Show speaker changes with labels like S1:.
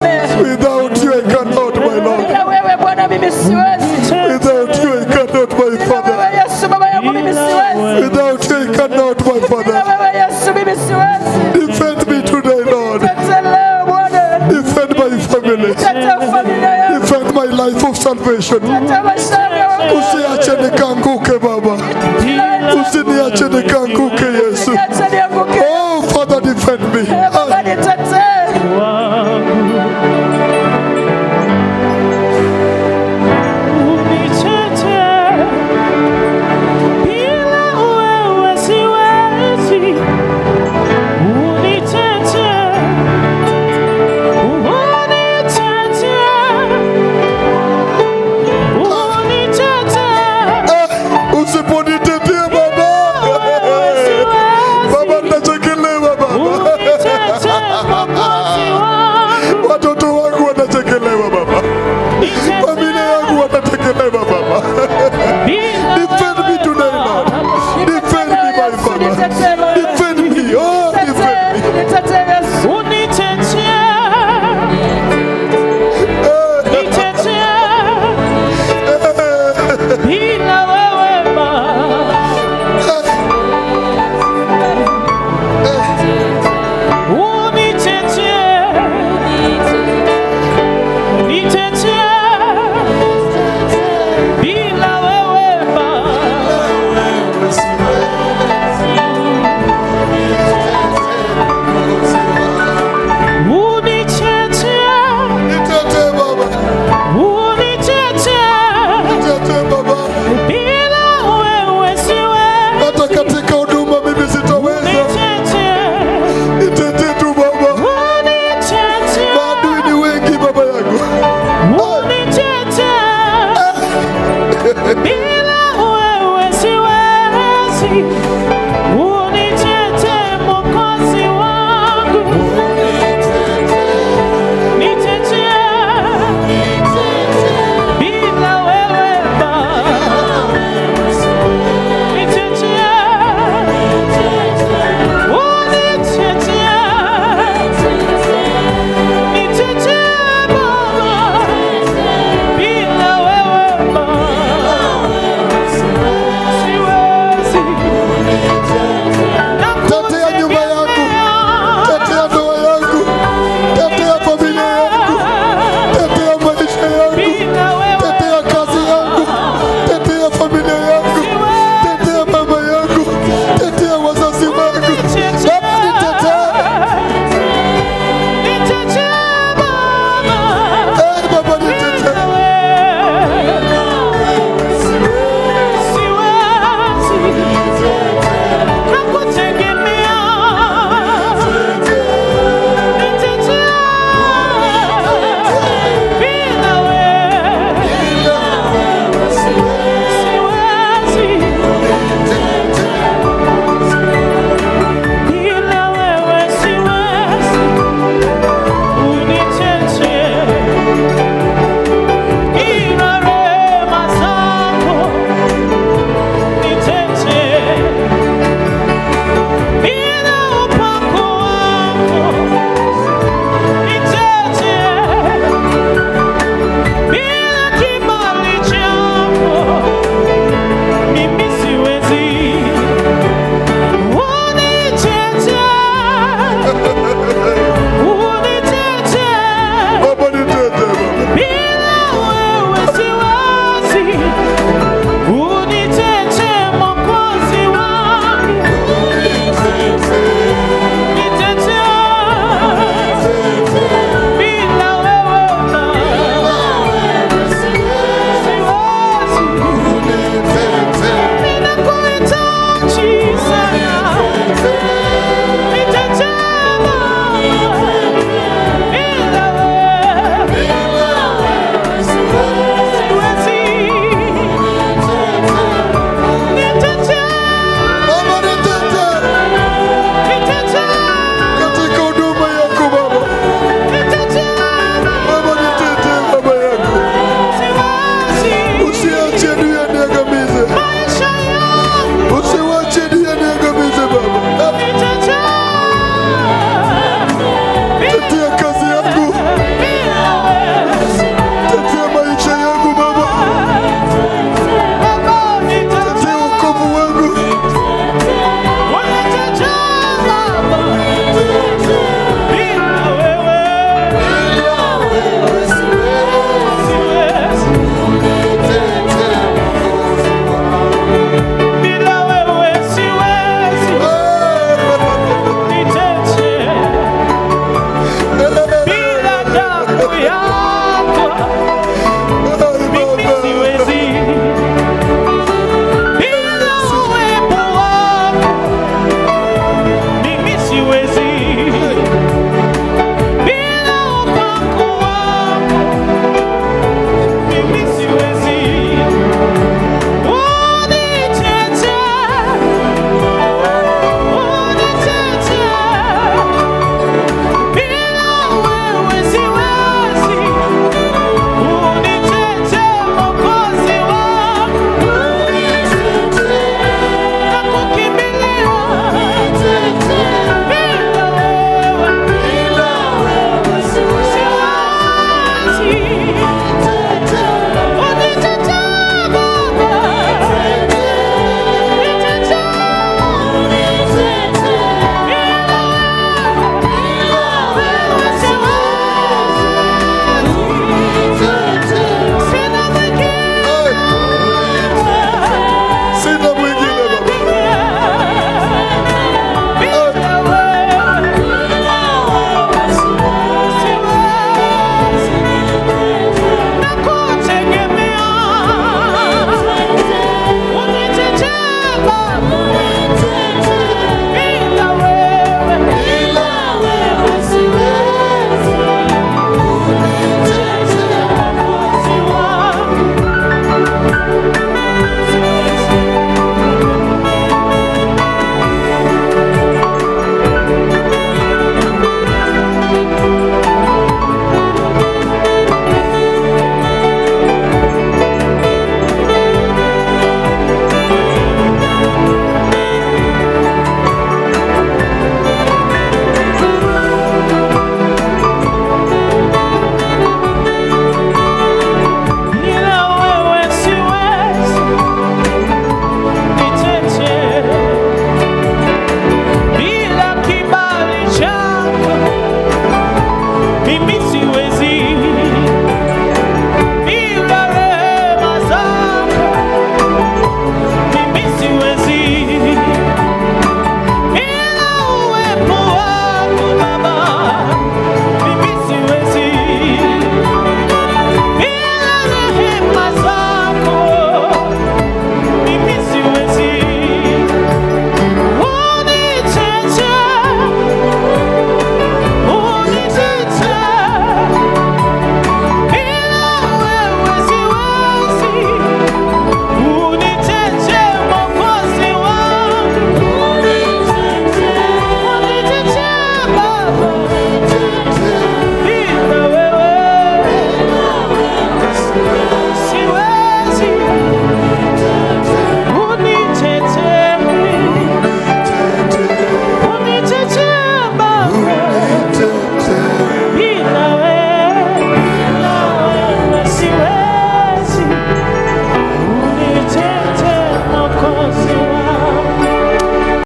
S1: Without you I cannot, my Lord.
S2: Bila wewe Bwana mimi siwezi.
S1: Without you I cannot, my
S2: Bila
S1: Father.
S2: wewe Yesu baba yangu mimi siwezi.
S1: Without you I cannot, my
S2: Bila
S1: Father.
S2: wewe Yesu mimi siwezi.
S1: Defend me today, Lord.
S2: Tetee leo Bwana.
S1: Defend my family.
S2: Tetea familia yangu.
S1: Defend my life of salvation.
S2: Tetea maisha yangu ya wokovu.
S1: Usiache nikaanguke, Baba. Usiniache nikaanguke, Yesu.
S2: Niache nianguke.
S1: Oh, Father, defend me.
S2: Baba nitetee.
S3: Unitetee, bila wewe siwezi. Unitetee, unitetee, unitetee.
S1: Ah, usiponitetea, Baba. Baba, nitachekelewa, Baba.
S3: Unitetee, Mwokozi wangu.
S1: Watoto